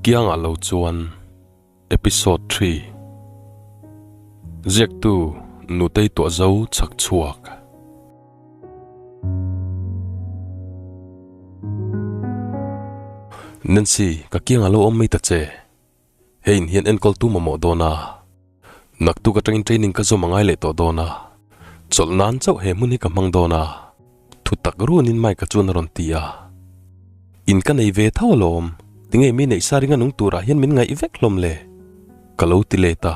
kiangah lo chuan Episode 3 Ziaktu Nutei Tuahzo chhak chhuak. Nancy, ka kiangah lo awm mai ta che. Hei in hian enkawl tu mamawh dawn a, naktuk atangin training ka zawm a ngai leh tawh dawn a, chawlh nan chauh he hmun hi ka hmang dawn a, thu tak ruanin Mike-a chuan a rawn ti a. In ka nei ve tho alawm, tinge mi neih sa ringa nung turah hian min ngaih vek hlawm le? Ka lo ti let a.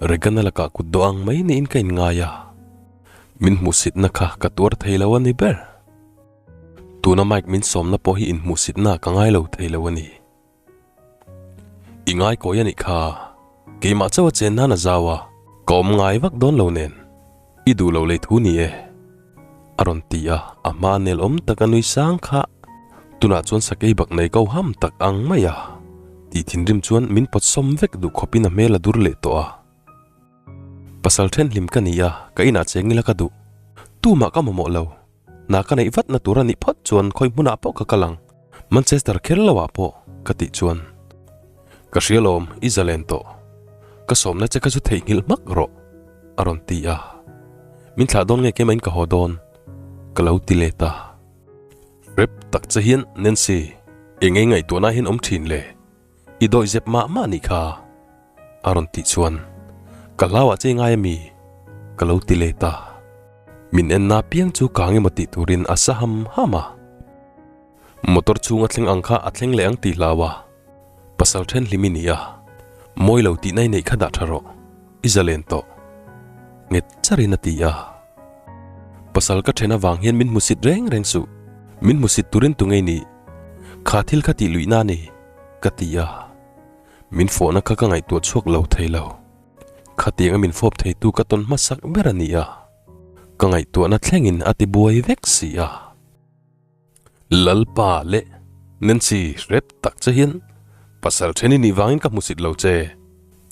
Regan-a lakah kut dawh ang mai niin ka inngai a, min hmuhsitna kha ka tuar thei lo a ni ber. Tuna Mike min sawmna pawh hi inhmuhsitna ka ngai lo thei lo a ni. I ngai kawi a nih kha, keimah chauh a chen nan a zau a, ka awm ngai vak dawn lo nen, i duh lo lei thu ni e, a rawn ti a, a hma nel awm tak a nui sang kha, tunah chuan sakei bak nei ko ham tak ang mai a, tih thinrim chuan min pawt sawm vek duh khawpin a hmel a dur leh tawh a. Pasal then hlim ka ni a, ka inah cheng ila ka duh, tumah ka mamawh lo. Hna ka neih vatna tur a nih phawt chuan khawi hmunah pawh ka kal ang, Manchester kher lo ah pawh ka tih chuan ka hria lawm i zalen tawh, ka sawmna che kha chu theihnghilh hmak rawh a rawn ti a, min thlah dawn nge keimahin ka haw dawn ka lo ti let a. Rep tak che hian Nancy, eng ei ngaihtuahna hian awm thin le? I dawih zep mah mah nih kha a rawn tih chuan ka hlauah che ngai ami? Ka lo ti let a, min en na piang chu kang emaw tih turin a sa ham ham a. Motor chhung a thleng ang kha a thleng leh ang tih hlau a, pasal then hlim i ni a, mawi lo tihna i neih kha dah tha rawh, i zalen tawh nget charin a ti a. Pasal ka then avang hian min hmusit reng reng suh, min hmusit turin tu ngei nih? Kha thil kha tih luihna a ni. Ka ti a, min fawhna kha ka ngaihtuah chhuak lo thei lo. Khatianga min fawp theitu ka tawn hmasak ber a ni a, ka ngaihtuahna thlengin a ti buai vek si a. Lalpa leh Nancy hrep tak che hian pasal then i nih vangin ka hmusit lo che,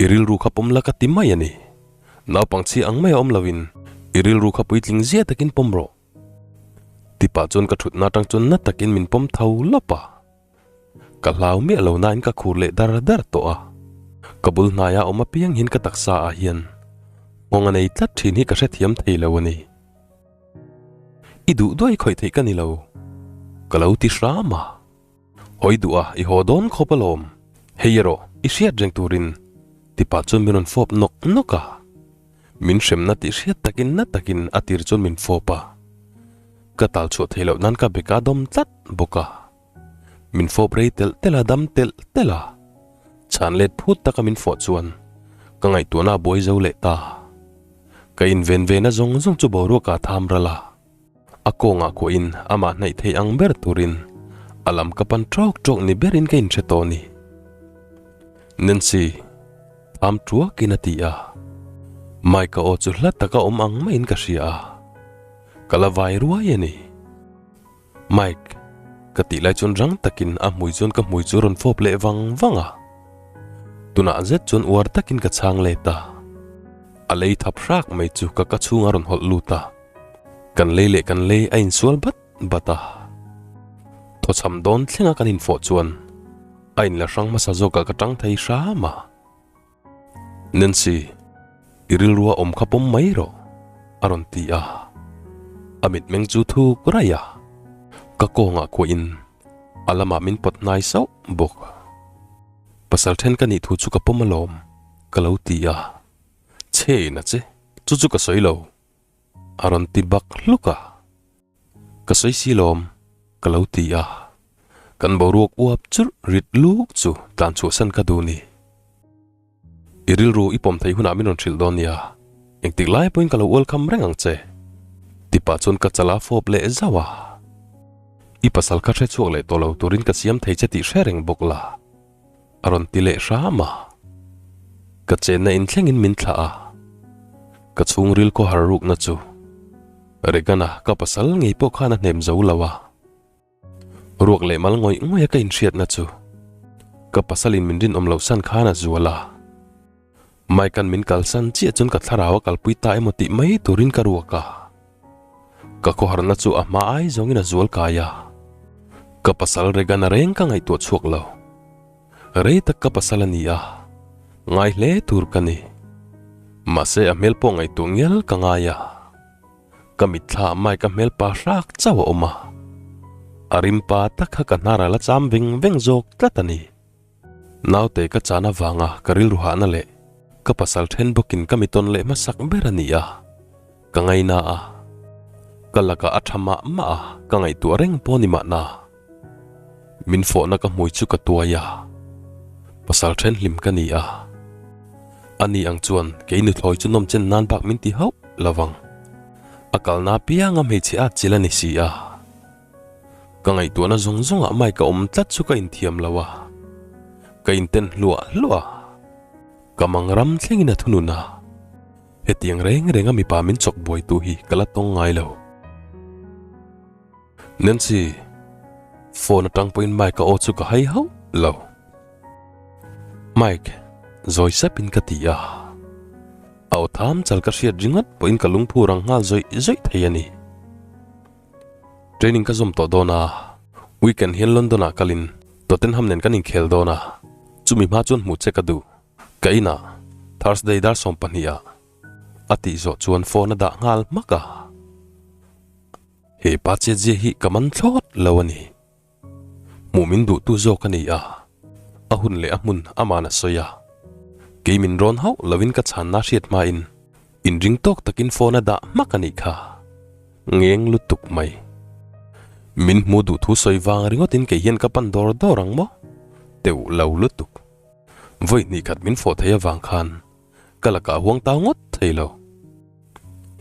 i rilru kha pawm la ka ti mai a ni. Naupang chhia ang mai a awm loin i rilru kha puitling zia takin pawm rawh. Tipa chuan ka thutna atang chuan na takin min pawm tho lawp a. Ka hlau miah lo nain ka khur leh dar dar tawh a, ka bul hnaia awm apiang hian ka taksa ah hian nghawng a nei tlat thin hi ka hrethiam thei lo a ni. I duh duai khawih theih ka ni lo, ka lo ti hram a. Hawi duh a, i haw dawn khawp alawm, hei erawh i hriat reng turin tipa chuan min rawn fawp nawk nawk a. Min hremna tih hriat takin na takin a tir chuan min fawp a, ka tal chhuah theih loh nan ka beka dawm tlat bawk a. Min fawp rei telh telh a, dam telh telh a. Chhan let phut taka min fawh chuan ka ngaihtuahna a buai zo leh ta. Ka inven ve na zawng zawng chu boruak ah tham ral a. A kawngah kuahin amah hnaih thei ang ber turin a lam ka pan ṭawk ṭawk ni berin ka inhre tawh a ni. Nancy, tham ṭuakin a ti a. Mike-a aw chu hla taka awm ang maiin ka hria a. Ka la vai ruai a ni. Mike, ka tih lai chuan rang takin a hmui chuan ka hmui chu a rawn fawp leh vang vang a. Tunah zet chuan uar takin ka chhang let a. A lei thap hrak mai chu ka ka chhung a rawn hawlh lut a. Kan lei leh kan lei a insual bat bat a. Thawchham dawn thlenga kan infawh chuan a inla hrang hmasa zawkah ka tang thei hram a. Nancy, i rilrua awm kha pawm mai rawh, a rawn ti a. A mitmeng chu thuk raih a, ka kawngah kuahin a lamah min pawt hnai sauh bawk. Pasal then ka nih thu chu ka pawm alawm, ka lo ti a. Chhe in a che, chu chu ka sawi lo, a rawn ti bak hluk a. Ka sawi si lawm, ka lo ti a. Kan boruak uap churh rit luk chu tlan chhuahsan ka duh ni. I rilru i pawm theih hunah min rawn hrilh dawn nia, engtik lai pawhin ka lo ualkham reng ang che. Tipah chuan ka chala fawp leh zauh a. I pasal kha hre chhuak leh tawh lo turin ka siam thei che tih hre reng bawk la, a rawn ti leh hram a. Ka chenna in thlengin min thlah a, ka chhungril khawhar rukna chu. Regana ka pasal ngei pawh khan a hnem zo lo a, ruak leh mal ngawih ngawih a ka inhriatna chu ka pasalin min rinawm loh san khan a zual a. Mike-a'n min kalsan chiah chuan ka thlarau a kalpui ta emaw tih mai turin ka ruak a. Ka khawharna chu a hma ai zawngin a zual kai a, ka pasal Regana reng ka ngaihtuah chhuak lo. Rei tak ka pasal a ni a, ngai hle tur ka ni. Mahse a hmel pawh ngaihtuah ngial ka ngai a. Ka mitthla ah Mike-a hmel pa hrak chauh a awm a. A rim pa tak kha ka hnar a la cham veng veng zawk tlat a ni. Naute ka chan avanga ka rilru hahna leh ka pasal then bawkin ka mitawn leh hmasak ber a ni a, ka ngaina a. Ka lakah a tha mah mah a, ka ngaihtuah reng pawh ni mahna. Min fawhna ka hmui chu ka tuai a, pasal then hlim ka ni a. Ani ang chuan kei nuthlawi chu nawm chen nan bak min ti hauh lo vang. A kalna apianga hmeichhe at chilh a ni si a. Ka ngaihtuahna zawng zawngah Mike a awm tlat chu ka inthiam lo a, ka inten hluah hluah a, ka mang ram thlengin a thunun a, hetiang reng renga mipa min chawk buaitu hi ka la tawng ngai lo. Nancy, phone atang pawhin Mike a aw chu ka hai hauh lo. Mike, zawi sepin ka ti a, a aw tham chal ka hriat ringawt pawhin ka lungphu rang nghal zawih zawih thei a ni. Training ka zawm tawh dawn a, weekend hian London ah kalin Tottenham nen kan inkhel dawn a, chumi hma chuan hmuh che ka duh. Ka inah Thursday dar 12 ah a tih zawh chuan phone a dah nghal hmak a. He pa chetzia hi ka man thlawt lo a ni. Hmuh min duhtu zawk a ni a, a hun leh a hmun aman a sawi a. Kei min rawn hauh loin ka chhanna hriat hmain inring tawk takin phone a dah hmak a nih kha. Ngeng lutuk mai. Min hmu duh thu sawi vang ringawtin kei hian ka pan dawr dawr ang maw? Teuh lo lutuk. Vawi hnih khat min fawh thei avang khan ka lakah huang tau ngawt thei lo.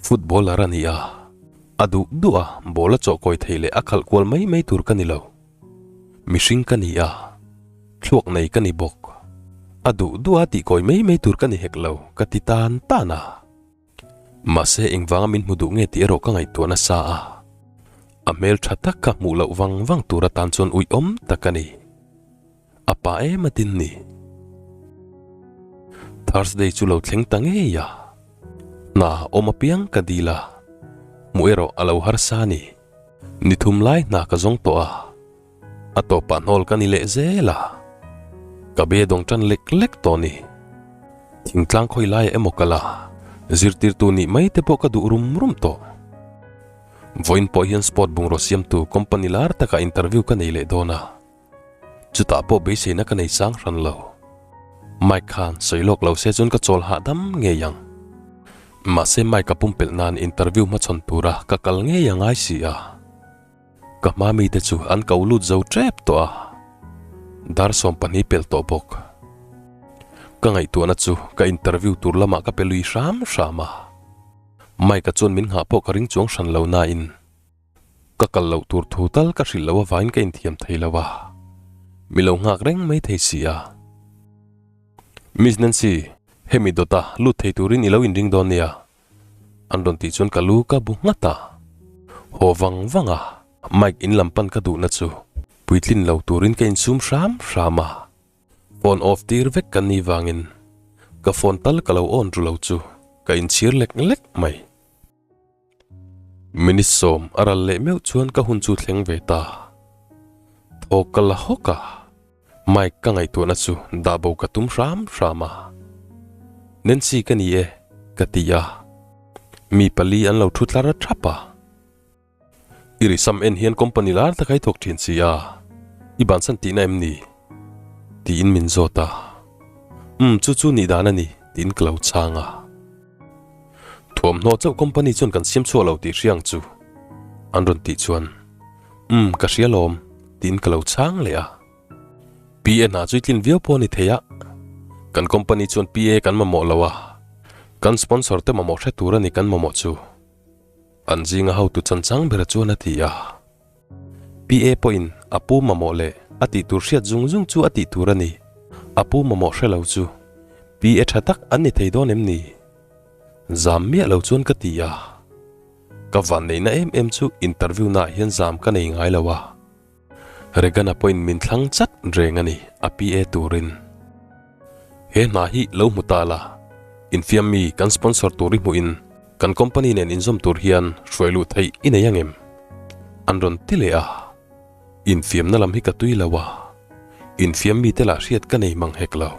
Footballer a ni a, a duh duh a ball a chawhkawi thei leh a khalh kual mai mai tur ka ni lo. Mihring ka ni a, thluak nei ka ni bawk. A duh duh a tihkawi mai mai tur ka ni hek lo ka ti tan tan a. Mahse engvanga min hmu duh nge tih erawh ka ngaihtuah nasa a, a hmel tha tak kha hmuh loh vang vang tur atan chuan uiawm tak a ni. A pa em a tin ni. Thursday chu lo thleng ta ngei a, hna awm apiang ka dil a, hmuh erawh a lo harsa a ni. Ni thum lai hna ka zawng tawh a, a tawpah hnawl ka ni leh zel a, ka be dawng tan lek lek tawh ni. Thingtlang khawi laiah emaw kal a, zirtirtu nih mai te pawh ka duh rum rum tawh. Vawiin pawh hian sport bungraw siamtu company lar takah interview ka nei leh dawn a. Chutah pawh beiseina ka nei sang hran lo. Mike khan sawi lawk lo se chuan ka chawl hahdam ngei ang. Mahse Mike a pumpelh nan interview hmachhawn tura ka kal ngei a ngai si a. Ka hma mite chu an ko lut zo tep tawh a. Dar 12 pel tawh bawk. Ka ngaihtuahna chu ka interview tur lamah ka pe lui hram hram a. Mike-a chuan min nghah pawh ka ring chuang hran lo nain. Ka kal loh tur thu tal ka hrilh loh avangin ka inthiam thei lo a, mi lo nghak reng mai thei si a. Miss Nancy, hemi dawta lut thei turin i lo inring dawn nia, an rawn tih chuan ka lu ka bu nghat a. Haw vang vang a, Mike in lam pan ka duhna chu puitlin lo turin ka insum hram hram a. Phone off tir vek ka ni vangin ka phone tal ka lo on ru lo chu ka inchhir lek lek mai. Minute sawm a ral leh meuh chuan ka hun chu thleng ve ta. Thawk ka la hawk a, Mike ka ngaihtuahna chu dah bo ka tum hram hram a. Nancy ka ni e, ka ti a. Mi pali an lo thu tlar thap a. I risam en hian company lar tak a i thawk thin si a, i bansan tihna em ni? Tiin min zawt a. Umm chu chu nih dan a ni, tiin ka lo chhang a. Thuamhnaw chauh company chuan kan siam chhuah lo tih hria ang chu an rawn tih chuan Umm ka hria lawm tiin ka lo chhang leh a. PA hna chu i tlin viau pawh a ni thei a, kan company chuan PA kan mamawh lo a, kan sponsor te mamawh hre tur a ni kan mamawh chu an zinga hotu chanchang bera chuan a ti a. PA pawhin a pu mamawh leh a tih tur hriat zung zung chu a tih tur a ni. A pu mamawh hre lo chu PA tha tak an ni thei dawn em ni? Zam miah lo chuan ka ti a. Ka vanneihna em em chu interview naah hian zam ka nei ngai lo a. Regana pawhin min thlang chat reng a ni a PA turin. He hna hi lo hmu ta la, infiam mi kan sponsor tur i hmuhin kan company nen inzawm tur hian hruai luh theih i nei angem? An rawn ti leh a, infiamna lam hi ka tui lo a. Infiam mite lah hriat ka nei mang hek lo.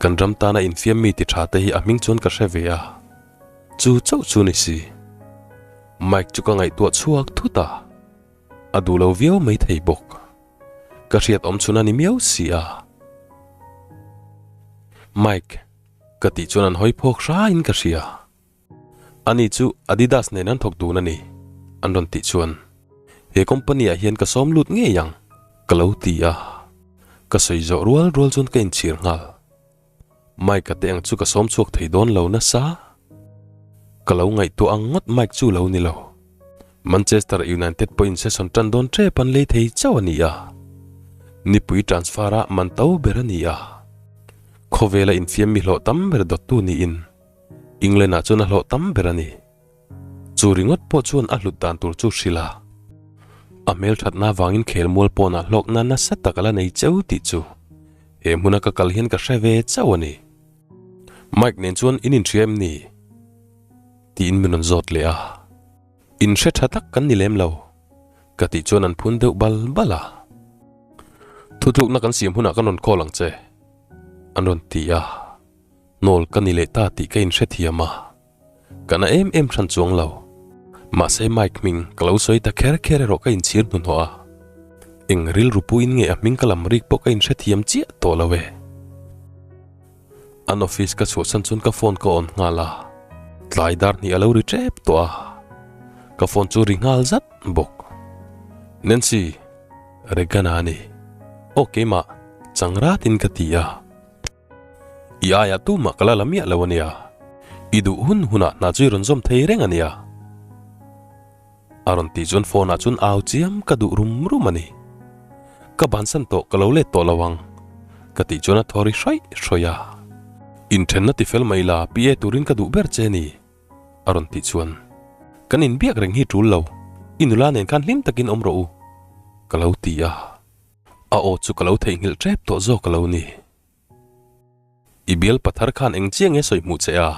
Kan ram tana infiam mi ti tha te hi a hming chuan ka hre ve a. Chu chauh chu ni si. Mike chu ka ngaihtuah chhuak thut a. A duh lo viau mai thei bawk. Ka hriat awm chhun a ni miau si a. Mike, ka tih chuan an hawi phawk hrain ka hria. Ani chu Adidas nen an thawk dun a ni, an rawn tih chuan he company ah hian ka sawm lut ngei ang ka lo ti a, ka sawi zawh rual rual chuan ka inchhir nghal. Mike-a te ang chu ka sawm chhuak thei dawn lo nasa. Ka lo ngaihtuah ang ngawt Mike chu lo ni lo. Manchester United pawhin session tan dawn tep an lei thei chauh a ni a, nipui transfer ah man to ber a ni a, khawvela infiam mi hlawh tam ber dawttu niin England ah chuan a hlawh tam ber a ni. Chu ringawt pawh chuan a hlut dan tur chu hrilh a. A hmelthatna avangin khelmual pawnah hlawkna nasa tak a la nei cheu tih chu he hmuna ka kal hian ka hre ve chauh a ni. Mike nen chuan in inhria em ni? Tiin min rawn zawt leh a. In hre tha tak kan ni lem lo ka tih chuan an phun deuh bal bal a. Thutlukna kan siam hunah kan rawn call ang che an rawn ti a. Hnawl ka ni leh ta tih ka inhrethiam a, ka na em em hran chuang lo. Mahse Mike hming ka lo sawi ta kher kher erawh ka inchhir hnuhnawh a, eng rilru puiin nge a hming ka lam rik pawh ka inhrethiam chiah tawh lo e. An office ka chhuahsan chuan ka phone ka on nghal a, tlai dar hnih a lo ri tep tawh a, ka phone chu ri nghal zat bawk. Nancy, Regana a ni. Aw keimah, chang ratin ka ti a. I aiah tumah ka la la miah lo a nia. I duh hun hunah hna chu i rawn zawm thei reng a nia. A rawn tih chuan phone ah chuan au chiam ka duh rum rum a ni. Ka bansan tawh ka lo let tawh lo ang ka tih chuan a thaw ri hraih hrawi a. Inthenna ti fel mai la PA turin ka duh ber che ni a rawn tih chuan kan inbiak reng hi tul lo, i nula nen khan hlim takin awm rawh u ka lo ti a. A aw chu ka lo theihnghilh tep tawh zawk a lo ni. I bial pathar khan eng chiang nge sawi hmuh che a?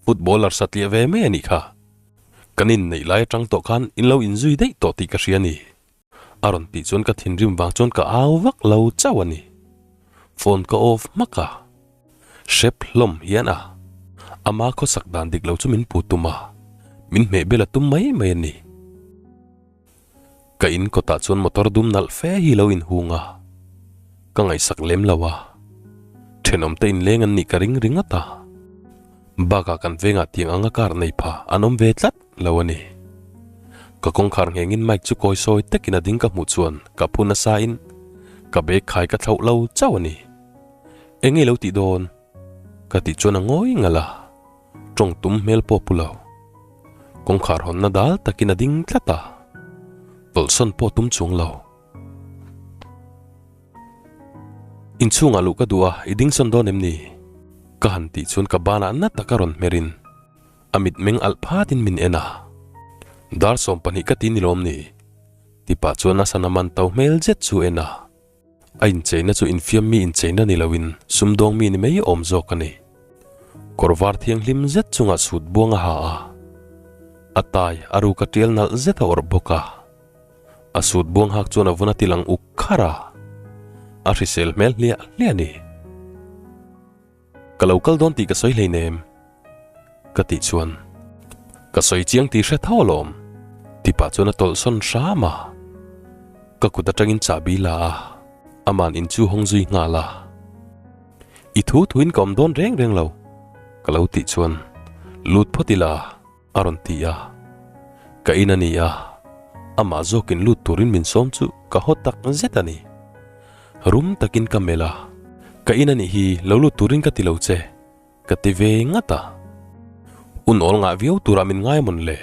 Footballer satliah ve mai a nih kha. Kan inneih lai atang tawh khan in lo inzui daih tawh tih ka hria a ni. A rawn tih chuan ka thinrim vang chuan ka au vak lo chauh a ni. Phone ka off hmak a. Hrep hlawm hian a. Ama khawsak dan dik lo chu min pu tum a. Min hmeh bel a tum mai mai a ni. Ka in kawtah chuan motor dum nalh fe hi lo inhung a, ka ngaihsak lem lo a, thenawmte inleng an nih ka ring ringawt a, bakah kan vengah tiang anga car nei pha an awm ve tlat lo a ni. Ka kawngkhar nghengin Mike chu kawi sawi takin a ding ka hmuh chuan ka phu nasa in ka bag khai ka thlauh lo chauh a ni. Eng nge lo tih dawn? Ka tih chuan a ngawi ngalh a. Tawng tum hmel pawh pu lo. Kawngkhar hawnna dal takin a ding tlat a, tawlhsawn pawh tum chuang lo. Inchhungah luh ka duh a, i dingsawn dawn em ni? Ka han tih chuan ka banah na taka rawn hmerin a mitmeng alh phatin min en a. Dar 12 ka ti ni lawm ni? Tipah chuan a sana man to hmel zet chu en a. A incheina chu infiam mi incheina ni loin sumdawng mi ni mai awm zawk a ni. Kawr var thianghlim zet chungah sut buang a ha a, a tai a ruka tial nalh zet a awrh bawk a. A sut buang hak chuan a vun a ti lang uk kharh a, a hrisel hmel hliah hliah a ni. Ka lo kal dawn tih ka sawi hleinem, ka tih chuan ka sawi chiang tih hre tho alawm, ti pah chuan a tawlhsawn hram a. Ka kut atangin chahbi la a, aman in chu hawng zui nghal a. I thu thuin ka awm dawn reng reng lo, ka lo tih chuan lut phawt ila a rawn ti a. Ka in a ni a, amah zawkin lut turin min sawm chu ka haw tak zet a ni. Rum takin ka melh a, Ka in a nih hi, lo lut turin ka ti lo che, ka ti ve ngat a. Un awl ngah viau turah min ngai amawn le?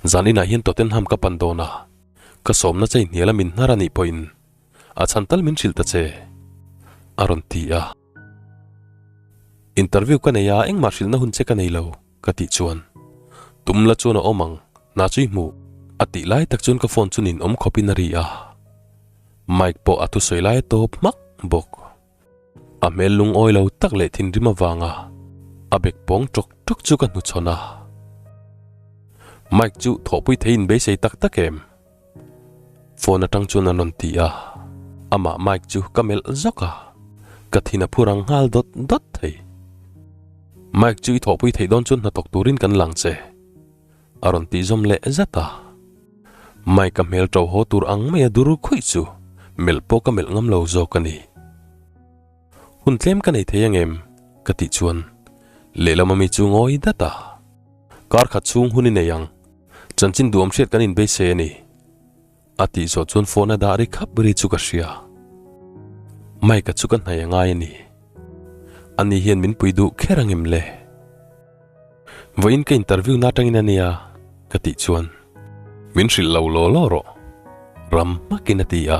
Zan inah hian Tottenham ka pan dawn a, ka sawmna chei hnial a min hnar a nih pawhin a chhan tal min hrilh ta che, a rawn ti a. Interview ka nei a, engmah hrilhna hun che ka nei lo. Ka tih chuan, Tum la chuan a awm ang, hna chu i hmuh, a tih lai tak chuan ka phone chu ninawm khawpin a ri a. Mike pawh a thusawi lai a tawp hmak bawk. A hmel lungawi lo tak leh thinrim avanga a bek pawng ṭawk ṭawk chu ka hnuchhawn a. Mike chu thawhpui theiin beisei tak tak em? Phone atang chuan an rawn ti a. Amah Mike chu ka melh zawk a, ka thin a phu rang nghal dawt dawt thei. Mike chu i thawhpui theih dawn chuan hnathawk turin kan lang che, a rawn tih zawm leh zat a. Mike-a hmel ṭo haw tur ang maia dur khuih chu melh pawh ka melh ngam lo zawk a ni. Hun tlem ka nei thei angem? ka tih chuan lehlam ami chu ngawi dat a. Kar khat chhung hun i nei ang, chanchin duhawm hriat kan inbeisei a ni. A tih zawh chuan phone a dah ri khap ri chu ka hria. Mike-a chu ka hnaih a ngai a ni. Ani hian min pui duh kher angem le? Vawiin ka interview na atangin a nia ka tih chuan min hrilh lo law law rawh ram hmakin a ti a.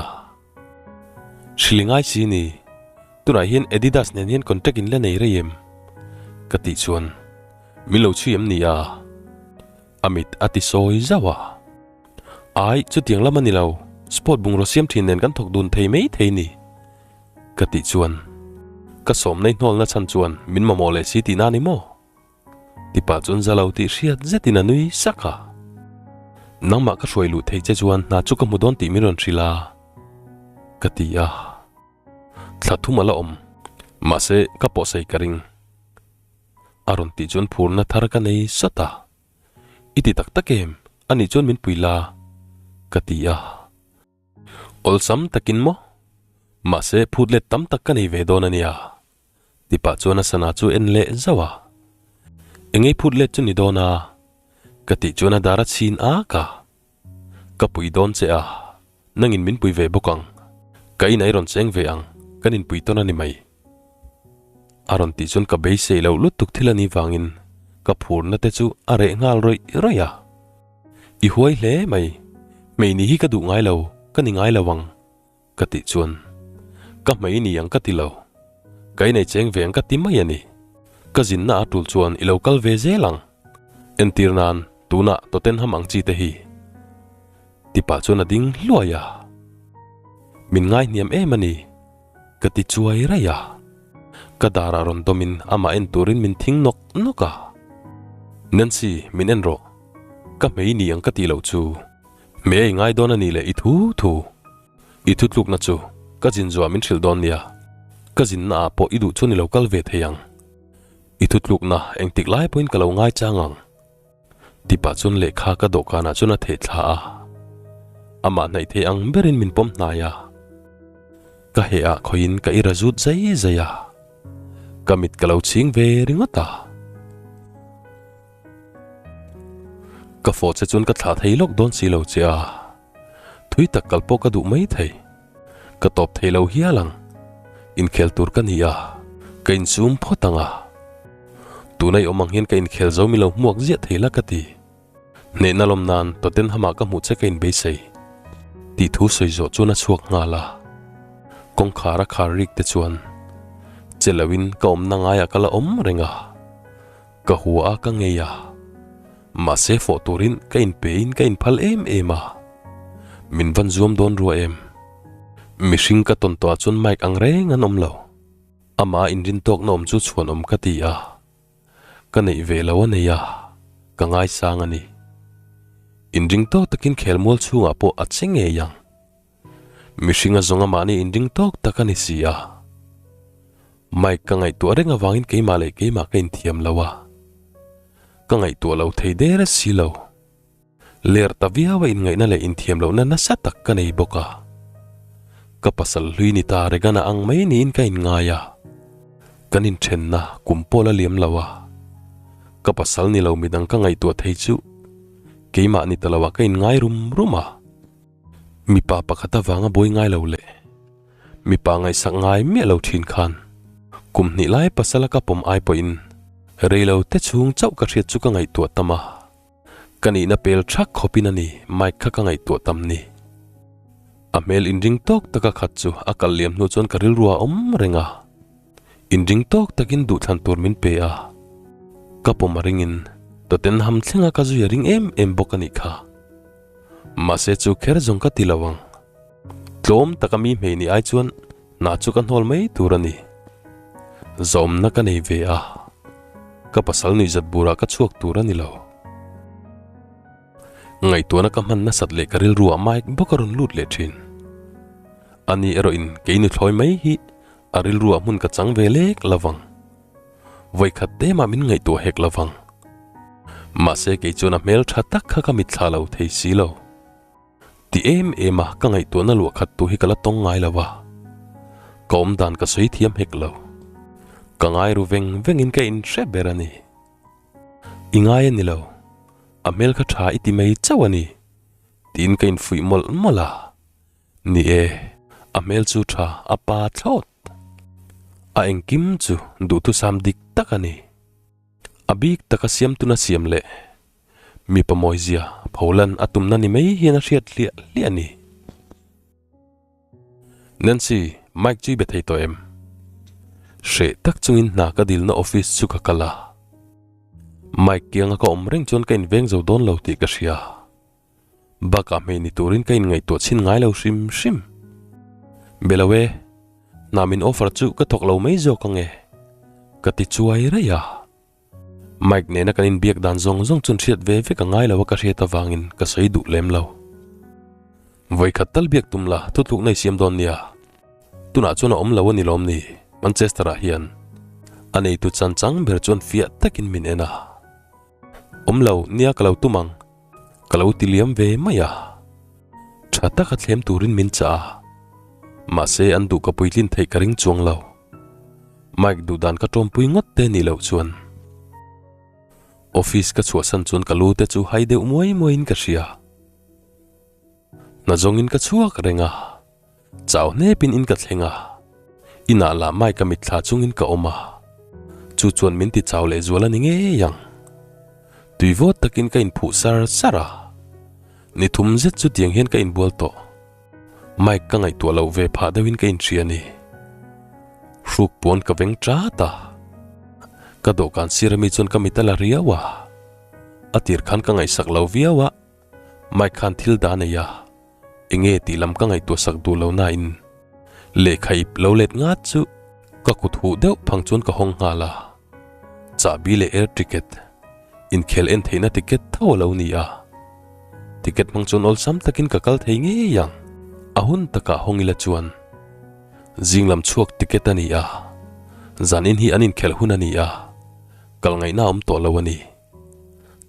Hrilh i ngai si ni, tunah hian Adidas nen hian contact in la nei rei em? Ka tih chuan min lo chhui em ni a? A mit a ti sawi zauh a. Ai, chutiang lam a ni lo, sport bungraw siam thin nen kan thawk dun thei mai thei ni. Ka tih chuan, ka sawmna i hnawlna chhan chuan min mamawh leh si tihna a ni maw? Tipa chuan za lo tih hriat zetin a nui sak a. Nangmah ka hruai luh thei che chuan hna chu ka hmu dawn tih min rawn hrilh a, ka ti a. Thla thum a la awm, mahse ka pawhsei ka ring. A rawn tih chuan phurna thar ka nei sawt a. I ti tak tak em? Anih chuan min pui la, ka ti a. Awlsam takin maw? Mahse phut let tam tak ka nei ve dawn a nia. Ti pah chuan a sana chu en leh zauh a. Engei phut let chu ni dawn a? Ka tih chuan a dar a chhin ak a. Ka pui dawn che a, nangin min pui ve bawk ang. Ka inah i rawn cheng ve ang, kan inpui tawn a ni mai. A rawn tih chuan ka beisei loh lutuk thil a nih vangin ka phurna te chu a reh nghal rawih rawih a. I huai hle mai, hmei ni hi ka duh ngai lo, ka ni ngai lo ang. Ka tih chuan, Ka hmei ni ang ka ti lo. Ka inei cheng ve ang ka ti mai a ni. Ka zinna a tul chuan i lo kal ve zel ang. Entir nan tunah Tottenham ang chi te hi. Ti pah chuan a ding hluai a. Min ngai hniam em a ni, ka ti chuai raih a. Ka darah rawn dawmin amah en turin min thing nawk nawk a. Nancy, min en rawh. Ka hmei ni ang ka tih loh chu. Hmei a i ngai dawn a nih leh i thu thu. I thutlukna chu ka zin zuah min hrilh dawn nia, ka zinna ah pawh i duh chuan i lo kal ve thei ang. I thutlukna engtik lai pawhin ka lo ngai chang ang. Ti pah chuan lehkha ka dawhkanah chuan a theh thla a, amah hnaih thei ang berin min pawm hnai a. Ka heh ah khawiin ka i ra zut zai zai a, ka mit ka lo chhing ve ringawt a. Ka fawh che chuan ka thlah thei lawk dawn si lo che a. Thui tak kal pawh ka duh mai thei. Ka tawp thei lo hial ang. Inkhel tur ka ni a, ka insum phawt ang a. Tuna i awm ang hian ka inkhel zo mi lo hmuak ziah thei la ka ti. Hnehna lawm nan Tottenham-ah ka hmuh che ka inbeisei. Tih thu sawi zawh chuan a chhuak nghal a. Kawngkhar a khar rik te chuan che loin ka awmna ngaiah ka la awm reng a. Ka hua a ka ngei a, mahse fawh turin ka inpein ka inphal em em a, min van zuam dawn rua em? Mihring ka tawn tawhah chuan Mike ang reng an awm lo, amah inrin tawkna awm chu chhuan awm ka ti a, ka neih ve lo a nei a, ka ngaisang a ni. Inring tawk takin khelmual chhungah pawh a che ngei ang. Mihring a zawng amah nih inring tawk tak a ni si a. Mike ka ngaihtuah reng avangin keimah leh keimah ka inthiam lo a. Ka ngaihtuah lo thei der a si lo. Ler ta viau a inngaihna leh inthiam lohna nasa tak ka nei bawk a. Ka pasal hlui ni ta Regana ang mai niin ka inngai a. Kan inthenna kum pawh la liam lo a. Ka pasal ni lo midang ka ngaihtuah thei chu keimah ni ta lo ah ka inngai rum rum a. Mipa pakhat avanga buai ngai lo leh mipa ngaihsak ngai miah lo thin khan kum hnih lai pasala ka pawm ai pawhin rei lo te chhung chauh ka hriat chu ka ngaihtuah tam a, ka nihna pel thak khawpin a ni Mike kha ka ngaihtuah tam ni. A hmel inring tawk taka khat chu a kal liam hnu chuan ka rilru a awm reng a, inring tawk takin duhthlan tur min pe a, ka pawm a ringin Tottenham thlenga ka zui a ring em em bawk a nih kha. Mahse chu kher zawng ka ti lo ang. Tlawm taka mi hmei nih ai chuan hna chu ka hnawl mai tur a ni. Zawmna ka nei ve a, ka pasal nuihzat burah ka chhuak tur a ni lo. Ngaihtuahna ka hman nasat leh ka rilruah Mike bawk a rawn lut leh thin. Ani erawhin kei nuthlawi mai hi a rilruah hmun ka chang ve lek lo vang. Vawikhat te mah min ngaihtuah hek lo vang. Mahse kei chuan a hmel tha tak kha ka mitthla lo thei si lo. Ti em em a ka ngaihtuahna luah khat tu hi ka la tawng ngai lo a. Ka awm dan ka sawi thiam hek lo. Ka ngai ru veng vengin ka inhre ber a ni. I ngai a ni lo. A hmel kha tha i ti mai chauh a ni. Tiin ka infuih mawlh mawlh a. Ni e, a hmel chu tha a pa thlawt. A engkim chu duhthusam dik tak a ni. A bik taka siamtuna siam leh mipa mawizia pholan a tumna ni mai hian a hriat hliah hliah a ni. Nancy, Mike chu i be thei tawh em? Hreh tak chungin hna ka dilna office chu ka kal a. Mike kianga ka awm reng chuan ka inveng zo dawn lo tih ka hria. Bakah hmei ni turin ka inngaihtuah chhin ngai lo hrim hrim. Be lo e, hna min offer chu ka thawk lo mai zawk ang e, ka ti chuai raih a. Mike nena kan inbiak dan zawng zawng chuan hriat ve vek a ngai lo a ka hriat avangin ka sawi duh lem lo. Vawikhat tal biak tum la thutlukna i siam dawn nia. Tunah chuan a awm lo a ni lawm ni, Manchester-ah hian. A neitu chan chang ber chuan fiah takin min en a. Awm lo, nia ka lo tum ang. Ka lo ti liam ve mai a. Tha taka thlem turin min chah a. Mahse an duh ka puitlin theih ka ring chuang lo. Mike duh dan ka tawmpui ngawt te nih loh chuan. Office ka chhuahsan chuan ka lu te chu hai deuh muai muaiin ka hria. Hna zawngin ka chhuak reng a. Chau hnepin in ka thleng a, inah lah mai ka mitthla chungin ka awm a, chu chuan min ti chau leh zual a ni ngei ang. Tui vawt takin ka inphuh sar sar a, ni thum zet chu tiang hian ka inbual tawh. Mike ka ngaihtuah loh ve phah deuhin ka inhria a ni. Hruk puan ka veng ṭat a, ka dawhkan sir ami chuan ka mit a la riau a, a tir khan ka ngaihsak lo viau a, Mike khan thil dah a nei a. Enge tih lam ka ngaihtuah sak duh lo nain lehkha ip lo let ngat chu ka kut huh deuh phang chuan ka hawng nghal a. Chahbi leh air ticket, inkhel en theihna ticket tho a lo ni a. Ticket hmang chuan awlsam takin ka kal thei ngei ang. A hun takah hawng ila chuan zing lam chhuak ticket a ni a, zanin hi an inkhelh hun a ni a, kal ngaihna a awm tawh lo a ni.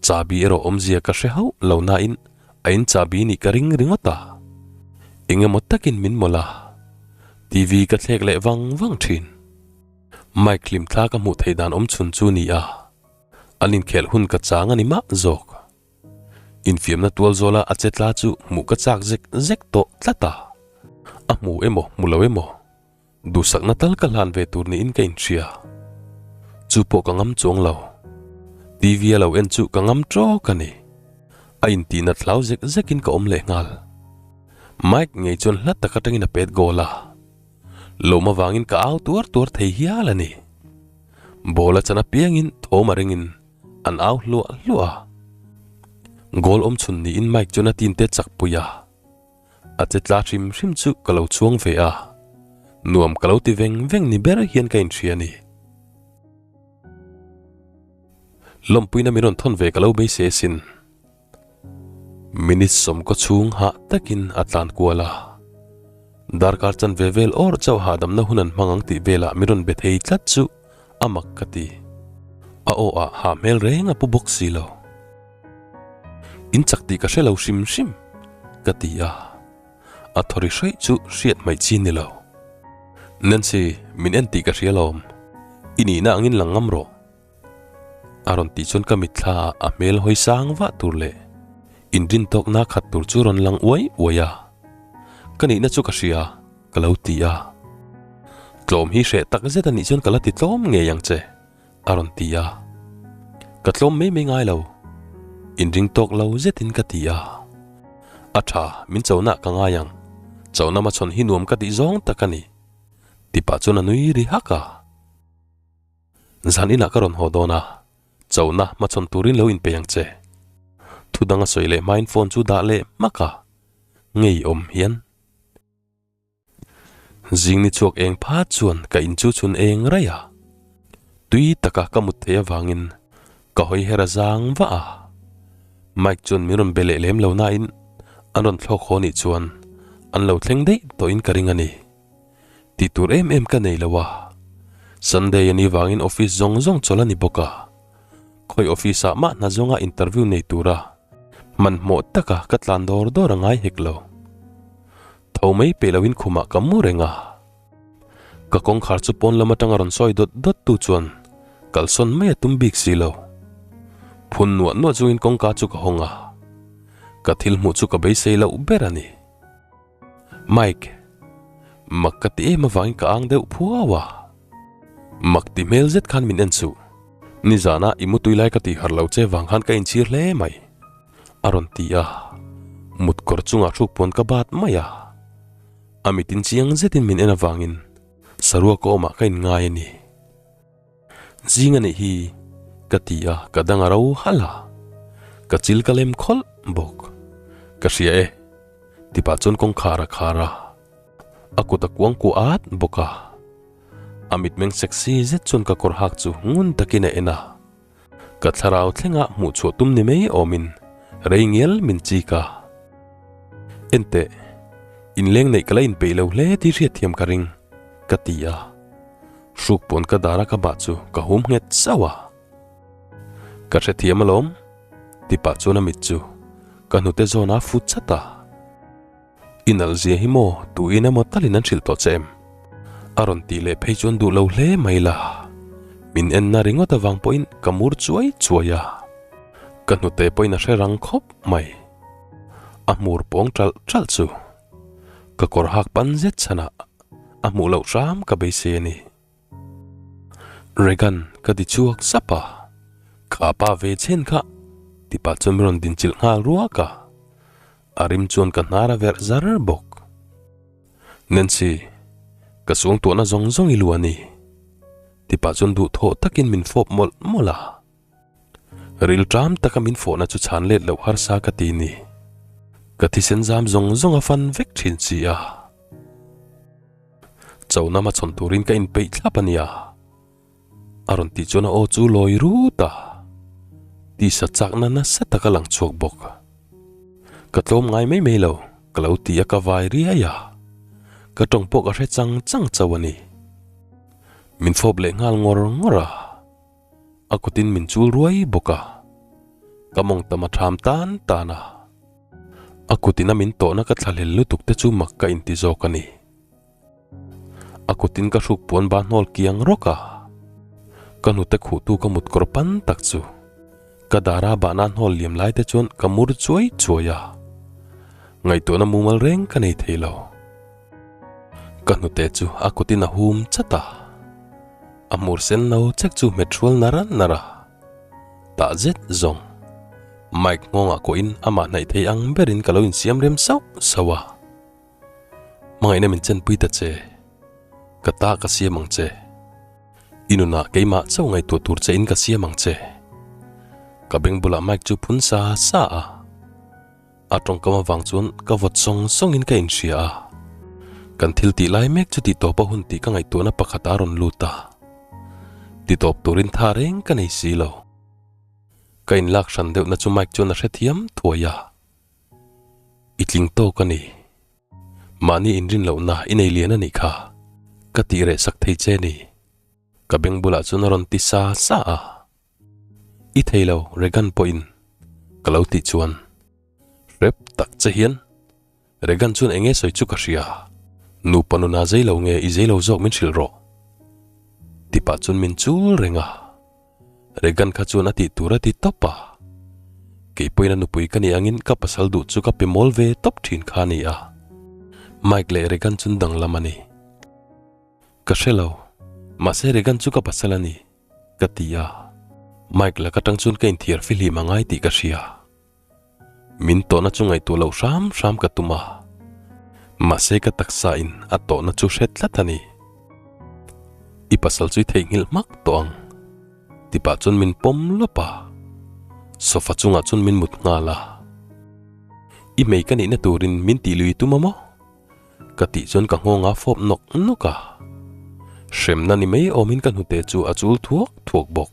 Chahbi erawh awmzia ka hre hauh lo nain A in chahbi nih ka ring ringawt a, eng emaw takin min mawlh a, TV ka thlek leh vang vang thin. Mike hlimthla ka hmuh theih dan awm chhun chu ni a, an inkhelh hun ka chang a ni mah zawk. Infiamna tual zawla a che tla chu hmuh ka chak zek zek tawh tlat a, a hmu emaw hmu lo emaw. Duhsakna tal ka hlan ve tur niin ka inhria. Chu pawh ka ngam chuang lo. TV a lo en chu ka ngam tawk a ni. A intihna thlau zek zekin ka awm leh nghal. Mike ngei chuan hla tak atangin a pet goal a. Lawm avangin ka au tuar tuar thei hial a ni. Ball a chan apiangin thawm a ringin an au hluah hluah a. Goal awmchhun niin Mike chuan a team te chakpui a. A che tla hrim hrim chu ka lo chhuang ve a, nuam ka lo ti veng veng ni ber hian ka inhria a ni. Lawmpuina min rawn thawn ve ka lo beisei asin. Minute sawmkaw chhung hah takin a tlan kual a, darkar chanve vel awr chauh hahdamna hun an hmang ang tih velah min rawn be thei tlat chu a mak ka ti. A aw ah hah hmel reng a pu bawk si lo. In chak tih ka hre lo hrim hrim, ka ti a. A thaw ri hraih chu hriat hmaih chi ni lo. Nancy, min en tih ka hria lawm. I nihna angin lang ngam rawh. A rawn tih chuan ka mitthla ah a hmel hawi sang vah tur leh inrin tawkna khat tur chu rawn lang uai uai a. Ka nihna chu ka hria, ka lo ti a. Tlawm hi hreh tak zet a nih chuan ka la ti tlawm ngei ang che. A rawn ti a, ka tlawm mai mai ngai lo, inring tawk lo zetin ka ti a. A tha, min chona ka ngai ang, chona hmachhawn hi nuam ka tih zawng tak a ni, ti pah chuan a nui ri hak a. Zan inah ka rawn haw dawn a, chona hmachhawn turin lo inpeih ang che. Thu dang a sawi leh hmain phone chu dah leh hmak a, ngeiawm hian. Zing ni chhuak eng phat chuan ka in chu chhun eng raih a, tui taka ka mut theih avangin ka hawi her a zang vah a. Mike chuan min rawn be leh lem lo nain an rawn thlawk haw nih chuan An lo thleng daih tawhin ka ring a ni. Tih tur em em ka nei lo a. Sunday a nih vangin office zawng zawng chawlh a ni bawk a. Khawi office ah mah hna zawnga interview nei tura hmanhmawh taka ka tlan dawr dawr a ngai hek lo. Tho mai peh loin khumah ka mu reng a. Ka kawngkhar chu pawn lam atanga rawn sawi dawt dawt tu chuan kalsawn mai a tum bik si lo. Phun nuah nuah chungin kawngka chu ka hawng a. Ka thil hmuh chu ka beisei loh ber a ni. Mike, mak ka ti em avangin ka ang deuh phuau a. Mak ti hmel zet khan min en suh. Nizana i mutui lai ka tih harh lo che vang khan ka inchhir hle mai, a rawn ti a. Mut kawr chungah hruk pawn ka bat mai a. A mitin chiang zetin min en avangin saruak awmah ka inngai a ni. Zing a nih hi ka ti a, ka dang a ro halh a, ka chil ka lem khawlh bawk. Ka hria e, ti pah chuan kawngkhar a khar a, a kut a kuang kuah at bawk a. A mitmeng sexy zet chuan ka kawr hak chu ngun takin a en a, ka thlarau thlengah hmuh chhuah tum ni mai awmin rei ngial min chik a. Enteh, inleng neih ka la inpeih lo hle tih hriatthiam ka ring, ka ti a. Hruk pawn ka dar a ka bah chu ka hum nghet sauh a. Ka hrethiam alawm, ti pah chuan a mit chu ka hnute zawn a fu chat a. I nalh zia hi maw tuin emaw talin an hrilh tawh che em? A rawn tih leh phei chuan duh lo hle mai la. Min enna ringawt avang pawhin ka mur chuai chuai a. Ka hnute pawhin a hre rang khawp mai. A hmur pawng ṭalh ṭalh chu ka kawr hak pan zet chhanah A hmuh loh hram ka beisei a ni. Regan ka ti chhuak sap a, Kha pa ve chhen kha ti pah chuan min rawn dinchilh nghal ruak a, a rim chuan ka hnar a verh zar bawk. Nancy, ka suangtuahna zawng zawng i lu a ni ti pah chuan duhthawh takin min fawp mawlh mawlh a. Rilṭam taka min fawhna chu chhan let loh harsa ka ti ni. Ka thisen zam zawng zawng a fan vek ṭhin si a. Chona hmachhawn turin ka inpeih thlap a nia. A rawn tih chuan a aw chu lawi rut a. Tisa chakna nasa tak a lang chhuak bawk. Ka tlawm ngai mai mai lo, ka lo ti a ka vai riai a. Ka ṭawng pawh ka hre chang chang chauh a ni. Min fawp leh nghal ngawr ngawr a. A kutin min chul ruai bawk a, ka mawng tam a ṭham tan tan a. A kutin a min tawhna ka thlahlel lutuk te chu mak ka inti zawk a ni. A kutin ka hruk puan ba hnawl kiang rawk a, ka hnute khuhtu ka mut kawr pan tak chu ka dara bahna hnawl liam lai te chuan ka mur chuai chuai a, ngaihtuahna mumal reng ka nei thei lo. Ka hnute chu a kutin a hum chat a. A hmur sen no chek chu hmet hrual nar nar a, tah zet zawng Mike nghawngah kawhin amah hnaih thei ang berin ka lo insiam rem sauh sauh a. Hmangaihna min chenpui ta che, ka ta ka siam ang che. I nunah keimah chauh ngaihtuah tur che in ka siam ang che. Ka beng bulah Mike chu phun sa sa a. A tawngkam avang chuan ka vawt sawng sawngin ka inhria a, kan thil tih lai mek chu tihtawp a hun tih ka ngaihtuahna pakhat a rawn lut a. Titawp turin tha reng ka nei si lo. Ka inlak hran deuhna chu Mike chuan a hrethiam thuai a. I tling tawk a ni. Mahni inrin lohna i nei lian a nih kha. Ka tih reh sak thei che ni. Ka beng bulah chuan a rawn ti sa sa a. I thei lo Regan pawhin ka lo tih chuan hrep tak che hian Regan chuan eng nge sawi chu ka hria, nupa nuna zei lo nge i zei lo zawk min hrilh rawh ti pah chuan min chul reng a, Regan kha chuan a tih tur a ti tawp a, kei pawhin a nupui ka nih angin ka pasal duh chu ka pe mawl ve tawp thin kha a ni a, Mike leh Regan chuan danglam a ni. Ka hre lo, mahse Regan chu ka pasal a ni. Ka ti a, Mike laka tang chuan ka inthiar fihlim a ngai tih ka hria. Min tawhna chu ngaihtuah loh hram hram ka tum a, mahse ka taksa in a tawhna chu hre tlat a ni. I pasal chu i theihnghilh hmak tawh ang, ti pah chuan min pawm lawp a, sofa chungah chuan min mut nghal a. I hmei ka nihna turin min tih lui i tum a maw? Ka tih chuan ka nghawng a fawp nawk nawk a, hremna ni mai awmin ka hnute chu a chul thuak thuak bawk.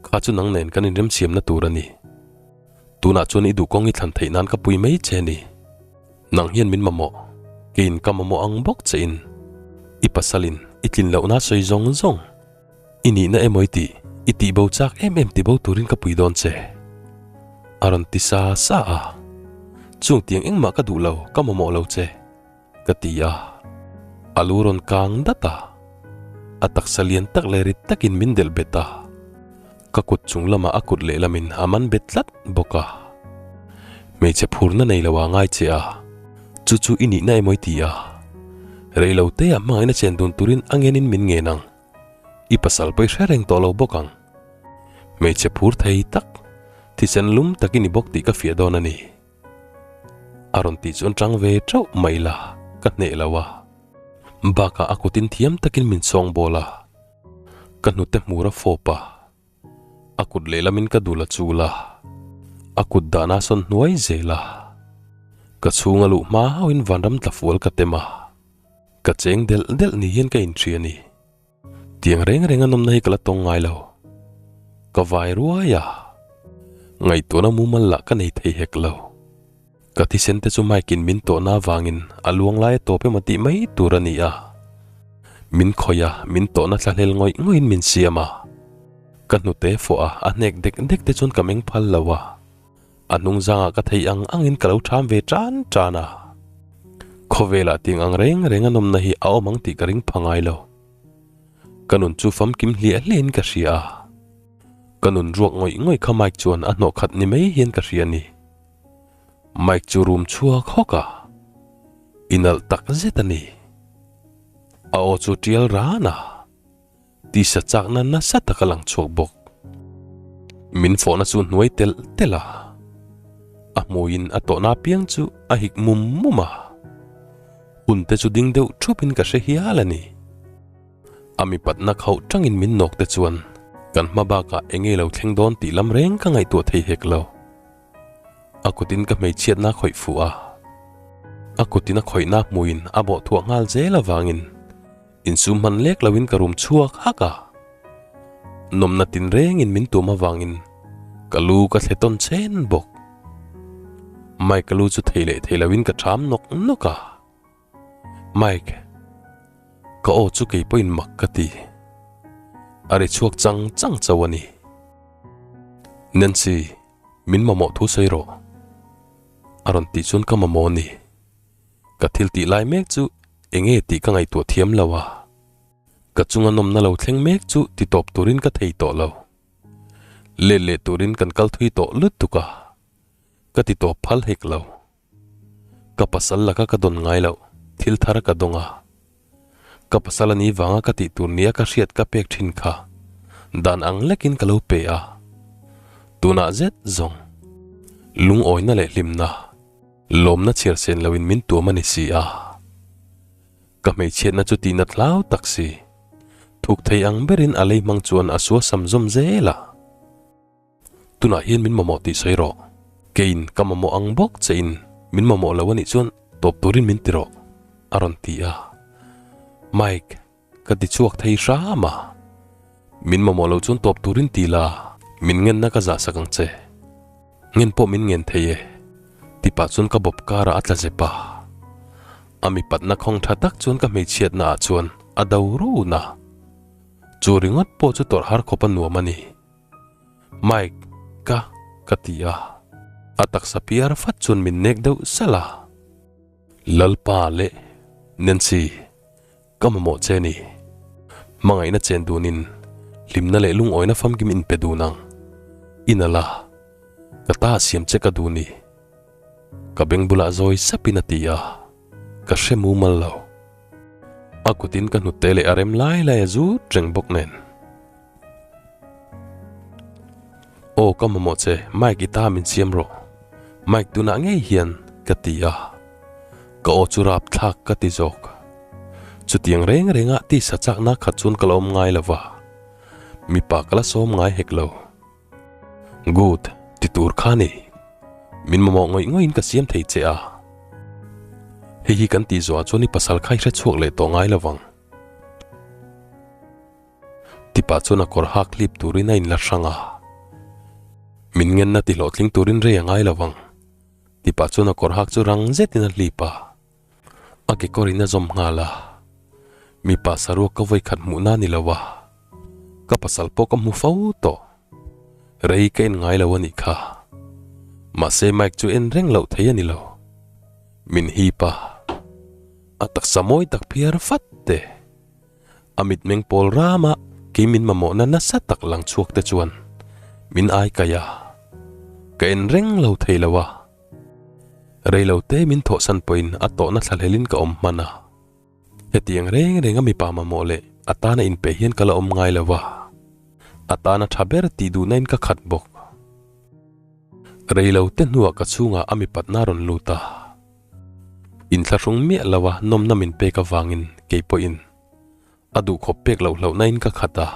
Kha chu nang nen kan inremsiamna tur a ni. Tunah chuan i duh kawng i thlan theih nan ka pui mai che ni. Nang hian min mamawh, keiin ka mamawh ang bawk che in i pasalin i tlin lohna sawi zawng zawng i nihna emaw i tih, i tihbo chak em em tibo turin ka pui dawn che. A rawn ti sa sa a, Chung tiang engmah ka duh lo, ka mamawh lo che. Ka ti a, a lu rawn kang dat a, a taksa lian tak leh rit takin min delh bet a, ka kut chung lamah a kut lehlamin a man bet tlat bawk a. Hmeichhe phurna nei lo a ngai che a, chu chu i nihna emaw i ti a, reilo teah hmangaihna chen dun turin a ngenin min ngen ang, i pasal pawh i hre reng tawh lo bawk ang. Hmeichhe phur thei tak, thisen lum tak i ni bawk tih ka fiah dawn a ni. A rawn tih chuan tang ve teuh mai la, ka hneh lo a. Bakah a kutin thiam takin min sawng bawl a, ka hnute hmur a fawp a, a kut lehlamin ka dul a chul a, a kut dahna sawn hnuai zel a, ka chhunga luh hma hauhin vanram tla fual ka tem a, ka cheng delh delh ni hian ka inhria a ni. Tiang reng reng a nawmna hi ka la tawng ngai lo. Ka vai ruai a, ngaihtuahna mumal lah ka nei thei hek lo. Ka thisen te chu Mike in min tawhna avangin a luang lai a tawp emaw tih mai tur a ni a. Min khawih a, min tawhna thlahlel ngawih ngawih in min siam a. Ka hnute fawh a, a hnek dek dek te chuan ka meng phal lo a. A hnung zangah ka theih ang angin ka lo ṭham ve ṭan ṭan a. Khawvelah tiang ang reng reng a nawmna hi a awm ang tih ka ring pha ngai lo. Ka nun chu famkim hliah hliahin ka hria a. Ka nun ruak ngawih ngawih kha Mike chuan a hnawh khat ni mai hian ka hria a ni. Mike chu rum chhuak hawk a. I nalh tak zet a ni. A aw chu ṭial ran a. Tisa chakna nasa tak a lang chhuak bawk. Min fawhna chu hnuai telh telh a, a hmuiin a tawhna apiang chu a hik mum mum a. Hun te chu ding deuh thupin ka hre hial a ni. A mipatna khauh tangin min nawk te chuan kan hma bakah eng nge lo thleng dawn tih lam reng ka ngaihtuah thei hek lo. A kutin ka hmeichhiatna a khawih fuh a, a kutin a khawihna hmuiin a bawh thuah nghal zel avangin Insum hman lek loin ka rum chhuak hak a, nawmna tinrengin min tuam avangin ka lu ka thle tawn chen bawk. Mike ka lu chu thei leh thei loin ka ṭham nawk nawk a, Mike, ka aw chu kei pawhin mak ka ti. A ri chhuak chang chang chauh a ni. Nancy, min mamawh thu sawi rawh. A rawn tih chuan ka mamawh a ni. Ka thil tih lai mek chu enge tih ka ngaihtuah thiam lo a, ka chunga nawmna lo thleng mek chu ti tawp turin ka thei tawh lo. Let leh turin kan kal thui tawh lutuk a, ka ti tawp phal hek lo. Ka pasal laka ka dawn ngai loh thil thar ka dawng a, ka pasal a ni vanga ka tih tur nia ka hriat ka pek thin kha dan ang lekin ka lo pe a, tunah zet zawng lungawina leh hlimna Lawmna chhiar sen loin min tuam a ni si a, ka hmeichhiatna chu tihna tlau tak si. Thuk thei ang berin a lei hmang chuan a sua sam zawm zel a. Tunah hian min mamawh tih sawi rawh. Keiin ka mamawh ang bawk che in min mamawh lo a nih chuan tawp turin min ti rawh, a rawn ti a. Mike, Ka ti chhuak thei hram a, min mamawh loh chuan tawp turin ti la, min ngenna ka zah sak ang che. Ngen pawh min ngen thei e, ti pah chuan ka bawp karah a tla zep a. A mipatna khawng tha tak chuan ka hmeichhiatna ah chuan a do run a. Chu ringawt pawh chu tawrh har khawp a nuam a ni. Mike, ka, ka ti a. A taksa piar fat chuan min nek deuh salh a. Lalpa leh Nancy. Ka mamawh che ni. Hmangaihna chen dunin hlimna leh lungawina famkim inpe dun ang. I nalh a, ka ta siam che ka duh ni. Ka beng bulah zawi sapin a ti a, ka hre mumal lo. A kutin ka hnute leh a rem lai lai a zut reng bawk nen. Aw ka mamawh che, Mike i ta min siam rawh. Mike tunah ngei hian ka ti a, ka aw chu rap thlak ka ti zawk. Chutiang reng rengah tisa chakna khat chuan ka la awm ngai lo va, mipa ka la sawm ngai hek lo. Good, ti tur kha ni. Min mamawh ngawih ngawihin ka siam thei che a. Hei hi kan tih zawhah chuan i pasal kha i hre chhuak leh tawh ngai lo vang. Tipa chuan a kawr hak hlip turin a inla hrang a, min ngenna ti hlawhtling turin rei a ngai lo vang. Tih pah chuan a kawr hak chu rang zetin a hlip a, a kekawr in a zawm nghal a. Mipa saruak ka vawi khat hmuhna ni lo a, ka pasal pawh ka hmu fo tawh. Rei ka en ngai lo a nih kha. Mahse Mike chu en reng loh thei a ni lo. Min hip a, a taksa mawi tak phiar fat te. A mitmeng pawl rama kei min mamawhna nasa tak lang chhuak te chuan min ai kaih a, ka en reng lo thei lo a. Rei lo te min thawhsan pawhin a tawhna thlahlelin ka awm hman a. Hetiang reng renga mipa mamawh leh a tana inpe hian ka la awm ngai lo a, a tana tha ber tih duhnain ka khat bawk. Rei lo te hnuah ka chhungah a mipatna a rawn lut a. Inthlahrung miah lo a nawmna min pek avangin kei pawhin a duhkhawp pek loh hlauhna in ka khat a,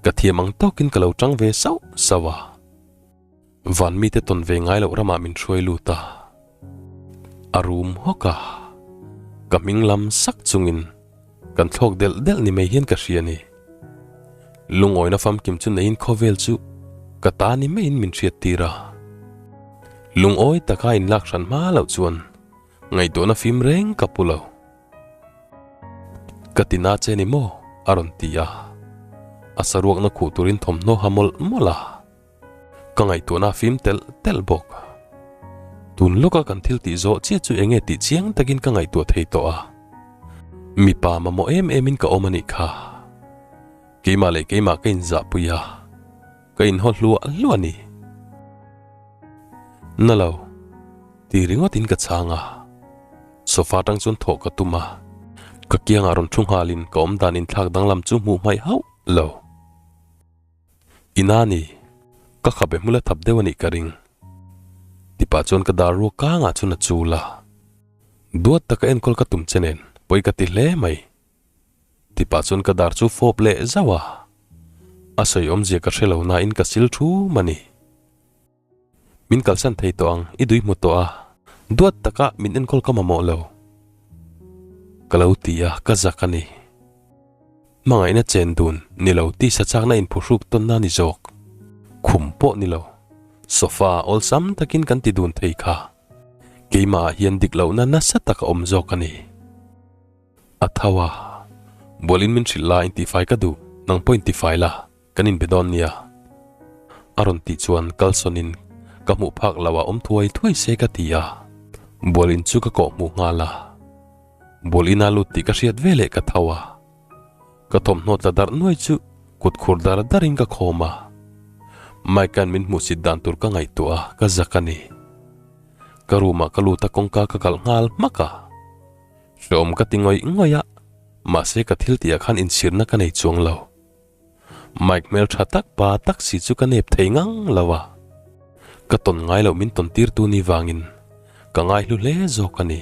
ka thiam ang tawkin ka lo tang ve sauh sauh a. Van mite tawn ve ngai loh ramah min hruai lut a, a rum hawk a, ka hming lam sak chungin kan thlawk delh delh ni mai hian ka hria a ni. Lungawina famkim chu neiin khawvel chu ka ta ni maiin min hriat tir a. Lungawi taka inlak hran hma loh chuan ngaihtuahna fim reng ka pu lo. Ka ti na che ni maw? a rawn ti a. A saruakna khuh turin thawmhnaw ha mawlh mawlh a. Ka ngaihtuahna a fim telh telh bawk. Tun lawka kan thil tih zawh chiah chu enge tih chiang takin ka ngaihtuah thei tawh a. Mipa mamawh em emin ka awm a nih kha. Keimah leh keimah ka inzahpui a, ka inhaw hluah hluah a ni. Na lo, ti ringawtin ka chhang a. Sofa atang chuan thawh ka tum a, ka kiangah rawn thu nghalin ka awmdan inthlak danglam chu hmuh hmaih hauh lo. Ina ni, ka khabe hmul a thap deuh a nih ka ring. Tipah chuan ka dar ruak kangah chuan a chul a. Duat taka enkawl ka tum che nen pawi ka ti hle mai. Tipah chuan ka dar chu fawp leh zauh a. A sawi awmzia ka hre lo nain ka sil thum a ni. Min kalsan thei tawh ang, i dui hmu tawh a, duat taka min enkawl ka mamawh lo. Ka lo ti a, ka zak a ni. Hmangaihna chen dun ni lo tisa chakna inphuhruk tawnna ni zawk. Khum pawh ni lo, sofa awlsam takin kan ti dun thei kha. Keimahah hian dik lohna nasa tak a awm zawk a ni. A tho a, bualin min hrilh la intifai ka duh, nang pawh intifai la. Kan inbe dawn nia. A rawn tih chuan Kalsawnin ka hmuh phak lo a awm thuai thuai se ka ti a, bual in chu ka kawh hmuh nghal a. Bual ina lut tih ka hriat ve leh ka tho a. Ka thawmhnaw tla darh nuai chu kut khur dar darin ka khawm a. Mike-a'n min hmuhsit dan tur ka ngaihtuah a, ka zak a ni. Ka room-ah ka lut a kawngka ka kalh nghal hmak a. Hrehawm ka ti ngawih ngawih a, mahse ka thil tihah khan inchhirna ka nei chuang lo. Mike hmel tha tak pa tak si chu ka nep thei ngang lo a, ka tawn ngai loh min tawn tir tu ni vangin ka ngai hlu hle zawk a ni.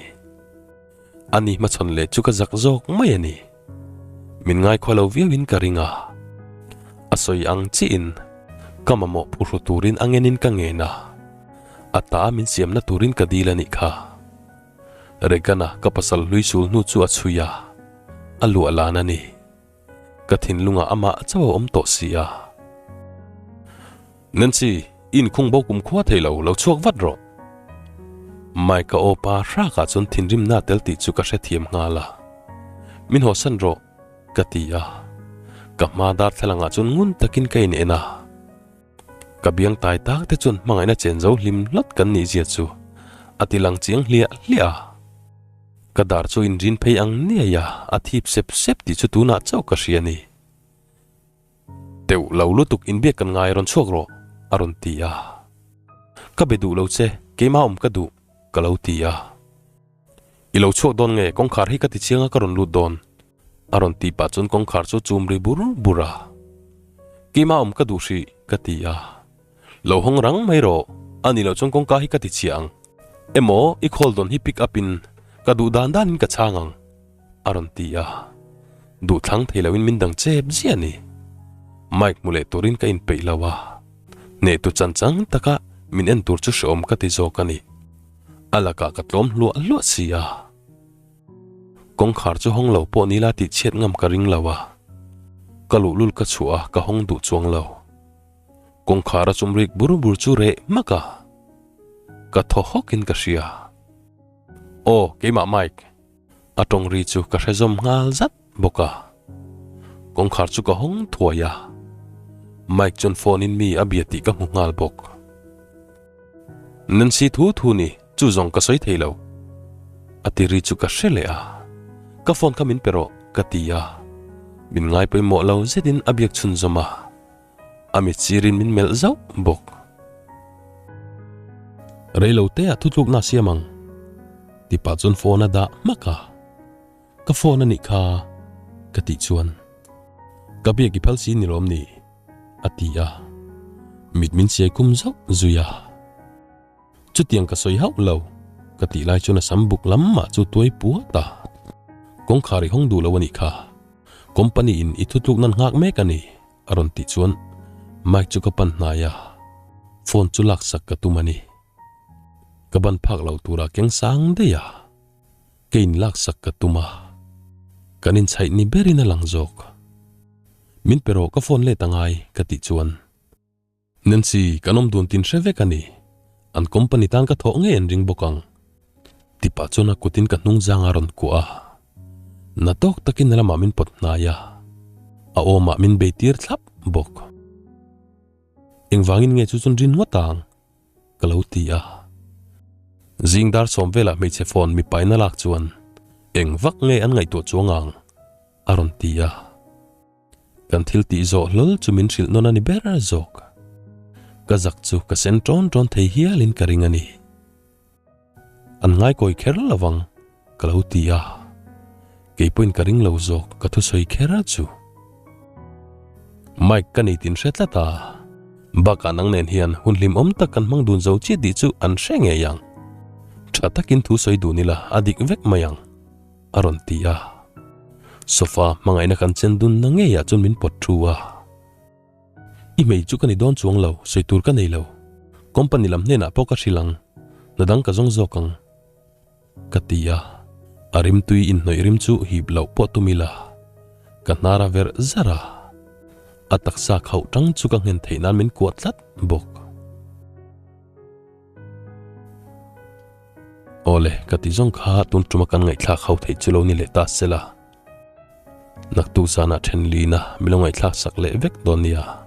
Ani hmachhawn leh chu ka zak zawk mai a ni. Min ngaikhaw lo viau in ka ring a, a sawi ang chiah in ka mamawh phuhru turin a ngen in ka ngen a, a ta min siamna turin ka dil a nih kha. Regan-a ka pasal hlui sul hnu chu a chhui a, a luah lan a ni. Ka thinlungah amah chauh a awm tawh si a. Nancy, i inkhung bo kum khua thei lo, lo chhuak vat rawh. Mike-a aw pa hrakah chuan thinrimna a tel tih chu ka hrethiam nghal a. Min hawsan rawh, ka ti a. Ka hma darthlalangah chuan ngun takin ka in en a. Ka biang tai tak te chuan hmangaihna chen zo hlim hlawt kan nih zia chu a ti lang chiang hliah hliah a. Ka dar chu inrin phei ang niai a, a thip sep sep tih chu tunah chauh ka hria a ni. Teuh lo lutuk inbiak kan ngai rawn chhuak rawh, a rawn ti a. Ka be duh lo che, keimah awm ka duh, ka lo ti a. I lo chhuak dawn nge, kawngkhar hi ka ti chiang a ka rawn lut dawn, A rawn tih pah chuan kawngkhar chu chum ri bur bur a. Keimah awm ka duh hrih, ka ti a. Lo hawng rang mai rawh, a nih loh chuan kawngka hi ka ti chhiah ang. Emaw, i call dawn hi pick up in ka duh dan danin ka chhang ang, a rawn ti a. Duh thlang thei loin min dang chep ziah a ni. Mike hmu leh turin ka inpeih lo a. Hnehtu chan chang taka min en tur chu hrehawm ka ti zawk a ni. A lakah ka tlawm hluah hluah si a. Kawngkhar chu hawng lo pawh nila tih chhiat ngam ka ring lo a, ka luhlul ka chhuah a ka hawng duh chuang lo. Kawngkhar a chum rik bur bur chu reh hmak a. Ka thaw hawkin ka hria. Aw, keimah Mike. A tawng ri chu ka hre zawm nghal zat bawk a. Kawngkhar chu ka hawng thuai a. Mike chuan phone in mi a bia tih ka hmu nghal bawk. Nancy thu thu ni, chu zawng ka sawi thei lo. A ti ri chu ka hre leh a. Ka phone kha min pe rawh, ka ti a. Min ngai pawimawh lo zetin a biak chhunzawm a. A mit sirin min melh zauh bawk. Reilo te ah thutlukna a siam ang ti pah chuan phone a dah hmak a, Ka phone a nih kha ka tih chuan ka biak i phal si ni lawm ni a ti a, mit min siai kum zauh zui a. Chutiang ka sawi hauh lo, ka tih lai chuan a sam buk lam mah chu tuai puat a. Kawngkhar i hawng duh lo a nih kha. Company in i thutluk nan nghak mek a ni, a rawn tih chuan Mike chu ka pan hnai a, phone chu laksak ka tum a ni. Ka ban phak lo tura keng sang daih a, ke in laksak ka tum a, kan inchhaih ni berin a lang zawk. Min pe rawh ka phone let angai, ka tih chuan. Nancy, kan awm dun tin hre vek a ni. An company tan ka thawh ngei an ring bawk ang. Tipah chuan a kutin ka hnung zang a rawn kuah a. Na tawk takin a lamah min pawt hnai a. A awmah min bei tir thlap bawk. Engvangin nge chu chuan rin ngawt ang? Ka lo ti a. Zing dar sawm velah hmeichhe phone mipaina lak chuan eng vak nge an ngaihtuah chuang ang? A rawn ti a. Kan thil tih zawh hlawl chu min hrilh nawn a ni ber zawk. Ka zak chu ka sen tawn tawn thei hialin ka ring a ni. An ngaikawi kher lovang ka lo ti a, kei pawhin ka ring lo zawk ka thusawi kher chu. Mike ka nei tin hre tlat a, bakah nang nen hian hun hlimawm tak kan hmang dun zo chiah tih chu an hre ngei ang. Tha takin thusawi dun ila a dik vek mai ang. A rawn ti a. Sofa hmangaihna kan chen dun na ngeiah chuan min pawt thu a. I hmei chu ka ni dawn chuang lo, sawi tur ka nei lo. Company lam hnenah pawh ka hrilh ang, hna dang ka zawng zawk ang. Ka ti a. A rimtui inhnawih rim chu hip loh pawh tum ila. Ka hnar a verh zar a. A taksa khauh tang chu ka nghen theih nan min kuah tlat bawk. Awle, ka ti zawng kha tun tuma kan ngaihthlak ho theih chu lo ni leh ta se la. Naktuk zanah then lina mi lo ngaihthlak sak leh vek dawn nia.